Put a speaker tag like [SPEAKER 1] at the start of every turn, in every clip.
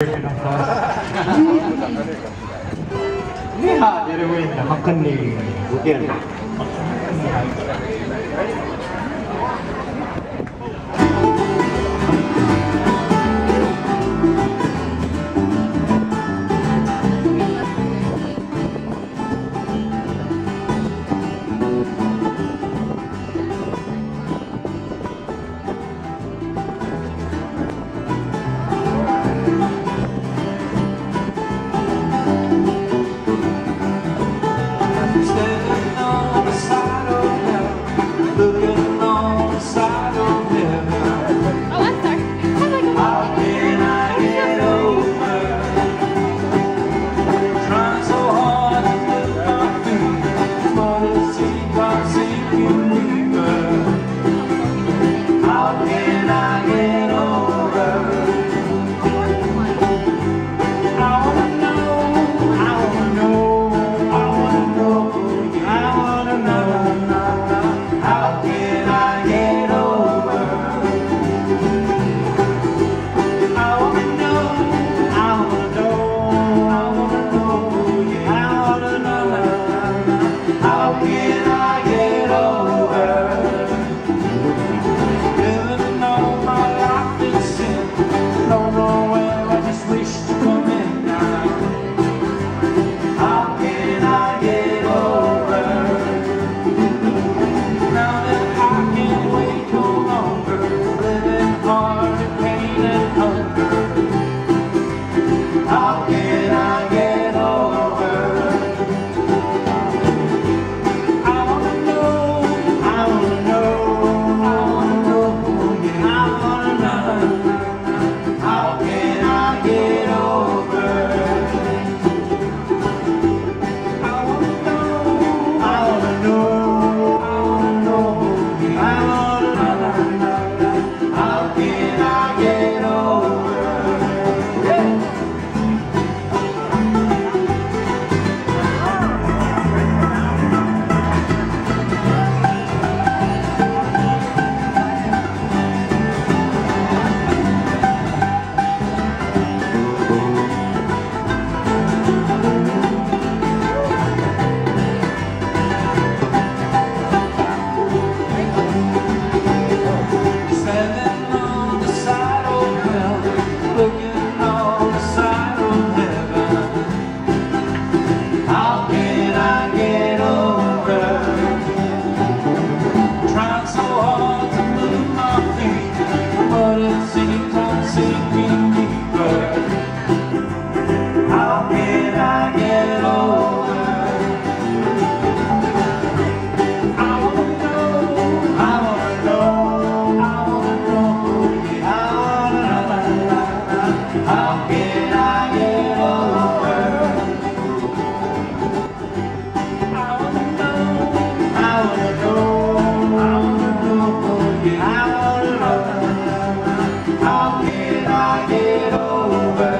[SPEAKER 1] 你好，这位好跟你不见了。
[SPEAKER 2] Standing on the side of heaven, looking on the side of heaven.
[SPEAKER 3] Oh, I'm sorry. I'm like,
[SPEAKER 2] How can I get over? Trying so hard to move my feet, but it seems I'm sinking deeper. How can I get over? I wanna know, I wanna know, I wanna know, I wanna know, how can I get over? I wanna know, I wanna know, I wanna know, yeah, I wanna know, how can I get over? Living all my life in sin, don't know where I just wish to come in now. How can I get over? Now that I can't wait no longer, living hard in pain and hunger. How can I get over? I wanna know, I wanna know, I wanna know, yeah, I wanna know. How can I get over? I wanna know, I wanna know, I wanna know, yeah, I wanna know. How can I get over? Yeah. Standing on the side of heaven, looking on the side of heaven. How can I get over? Trying so hard to move my feet, but it seems I'm sinking deeper. How can I get over? I wanna know, I wanna know, I wanna know, yeah, I wanna know, how can I get over? I wanna know, I wanna know, I wanna know, yeah, I wanna know, how can I get over?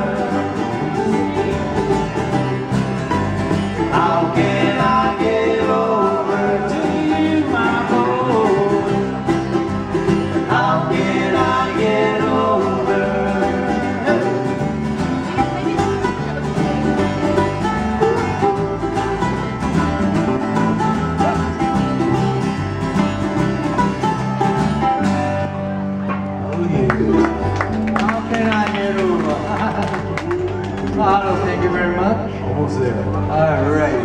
[SPEAKER 2] How can I get over to you, my boy? How can I get over? Oh yeah.
[SPEAKER 1] How can I get over? Mahalo, thank you very much.
[SPEAKER 2] Almost there.
[SPEAKER 1] All right.